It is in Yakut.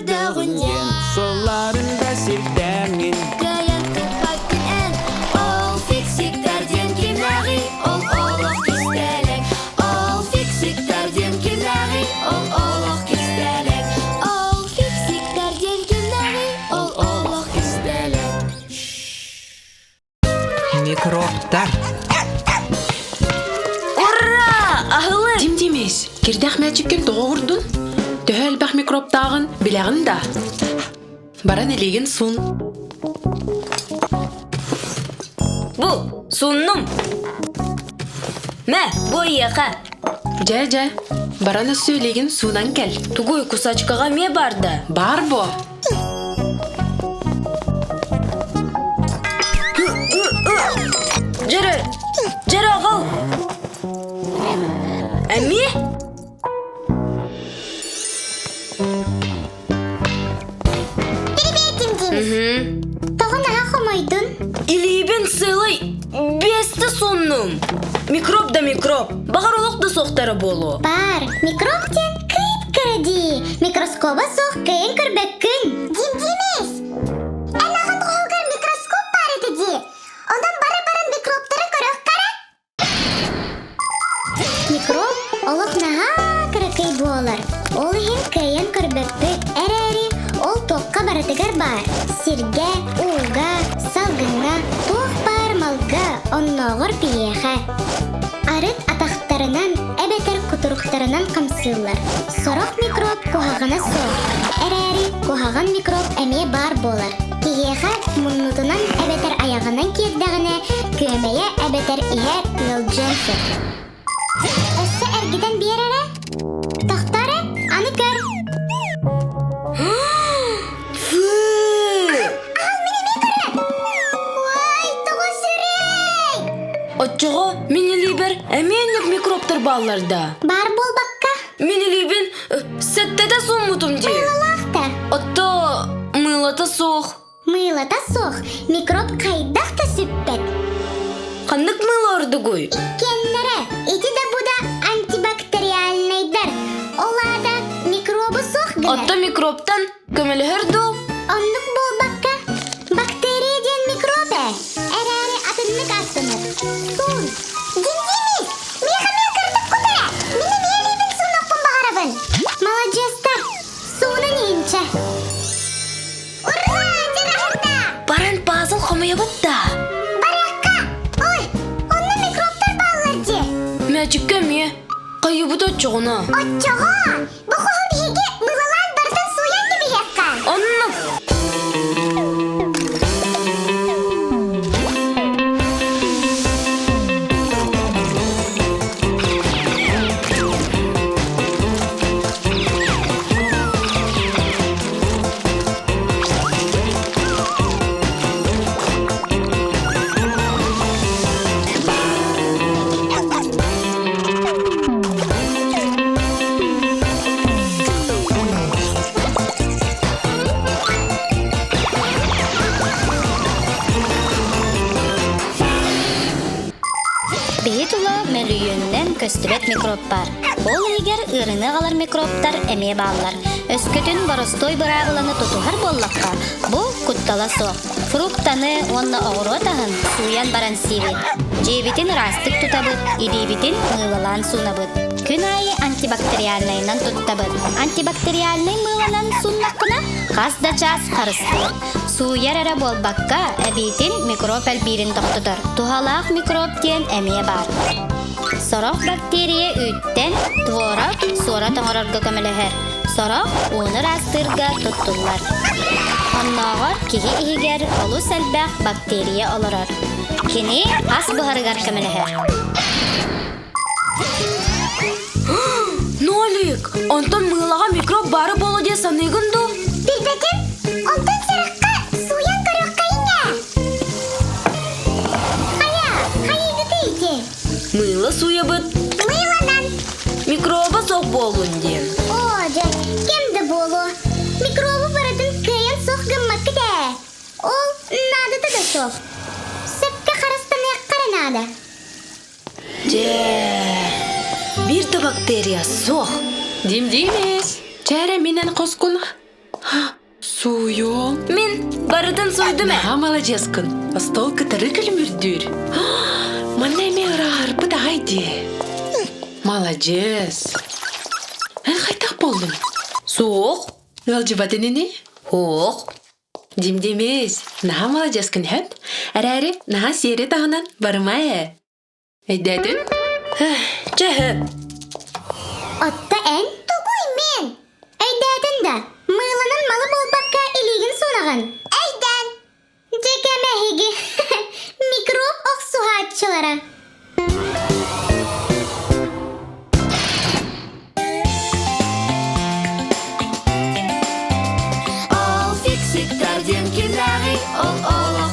Көрдөҕүн диэн Суолларын да сирдээҥҥин Кыайан туппаккын эн Ол фиксиктэр диэн кимнээҕий Ол олох кистэлэҥ Ол фиксиктэр диэн кимнээҕий Ол олох кистэлэҥ Ол фиксиктэр диэн кимнээҕий Ол олох кистэлэҥ Микробтар. Ура! Аһылык! Дим Димис, кирдээх мээчиккин тоҕо уурдун? Төһө элбэх микробтааҕын билэҕин да? Баран илиигин суун. Бу, сууннум. Мэ, бу эйиэхэ. Дьэ-дьэ, баран өссө илиигин суунан кэл. Тугуй, кусачкаҕа эмиэ баар да? Баар буо. Дьэрэ, дьэрэ аҕал. Эмиэ? Привет, Дим-Дим. Тоҕо наһаа хомойдун? Илиибин сыалай биэстэ сууннум. Микроб да микроб. Баҕар олох да суохтара буолуо. Баар, микроб диэн кыып-кыра дии. Микроскоба суох кыайан көрбөккүн. Дим-Димис! Эн аҕын хоһугар микроскоп баар этэ дии. Онон бары-баран микробтары көрүөххэ эрэ. Микроб олох наһаа кыракый буолар. Ол иһин кыайан көрбөппүт эрээри, ол туохха барытыгар баар. Сиргэ, ууга, салгыҥҥа, туох баар малга, оннооҕор биһиэхэ. Арыт атахтарынан эбэтэр кутуруктарынан хамсыыллар. Сорох микроб куһаҕана суох, эрээри куһаҕан микроб эмиэ баар буолар. Киһиэхэ муннутунан эбэтэр айаҕынан киирдэҕинэ, күөмэйэ эбэтэр иһэ ыалдьыан сөп. Өссө эргитэн биэр эрэ. Тохтоо эрэ, аны көр. Фыы! Аһал мин эмиэ көрө. Уай, тоҕо сүрэй! Оччоҕо мин илиибэр эмиэ инник микробтар бааллар да? Баар буолбакка. Мин илиибин сэттэтэ сууммутум дии. Мыылалаах да. Отто мыылата суох. Мыылата суох микроб хайдах да сүппэт. Ханнык мыыла ордугуй? Иккиэннэрэ ити да бу да антибактериальнайдар. Ол аата микробу суох гынар. Отто микробтан көмөлөһөр дуу? Оннук буолбакка, бактерия диэн микроб ээ. Эрээри атыннык ааттанар. Суун. Дим-димис! Миэхэ эмиэ кырдык кутара! Мин эмиэ илиибин суунуохпун баҕарабын. Маладьыастар! Суунан иһинчэ. Ура! Дьарахта! Баран пазл хомуйабыт да? Барыахха! Ой, онно микробтар бааллар дии. Мээчиккэ эмиэ. Хайыбыт оччоҕуна? Оччоҕо! Бу хоһу биһиги мыылалаан барытын сууйан кэбиһиэххэ. Оннук! Биһи тула мөлүйүөнүнэн көстүбэт микроб баар. Ол иһигэр ыарыыны аҕалар микробтар эмиэ бааллар. Өскөтүн боростуой быраабыланы тутуһар буоллахха, бу куттала суох. Фруктаны уонна оҕуруот аһын сууйан баран сиибит. Дьиэбитин ыраастык тутабыт, илиибитин мыылалаан суунабыт. Күн аайы антибактериальнайынан туттабыт. Антибактериальнай мыыланан сууннаххына, хас да чаас харыстыыр. Сууйар эрэ буолбакка, эбиитин микроб элбиирин тохтотор. Туһалаах микроб диэн эмиэ баар. Сорох бактерия үүттэн творог, суорат оҥорорго көмөлөһөр. Сорох ууну ыраастыырга туттуллар. Оннооҕор киһи иһигэр олус элбэх бактерия олорор. Кини ас буһарыгар көмөлөһөр. Нолик, онтон мыылаҕа микроб баара буолуо диэн саныыгын дуу? Билбэтим. Онтон сарахха сууйан көрүөххэйиҥ ээ. Хайа, хайыгыты ити? Мыыла сууйабыт. Мыыланан. Микроба суох буоллун диэн. Оо, дьэ, кэм да буолуо. Микробу барытын кыайан суох гыммаккыт ээ. Ол наадата да суох. Сөпкө харыстаныахха эрэ наада. Дьэ, биир да бактерия суох. Дим-Димис, чээрэ минэн хоскун. Сууйуом. Мин барытын суйдум ээ. Наһаа маладьыаскын. Остуол кытары күлүмүрдүүр. Манна эмиэ ырааһырбыт аҕай дии. Маладьыас. Эн хайдах буоллуҥ? Суох. Ыалдьыбатын ини? Суох. Димдимис, наһаа маладьыаскын сөп. Эрээри наһаа сиэри таһынан барыма ээ. Өйдөөтүн? Чэ сөп. Отто эн тугуй мен? Өйдөөтүн да, мыыланан малы буолбакка илиигин суунаҕын. Өйдөөн! Дьэ кэмэһиги микроб охсуһааччылара. Ол фиксиктар диэн кимнээҕий? Ол олох.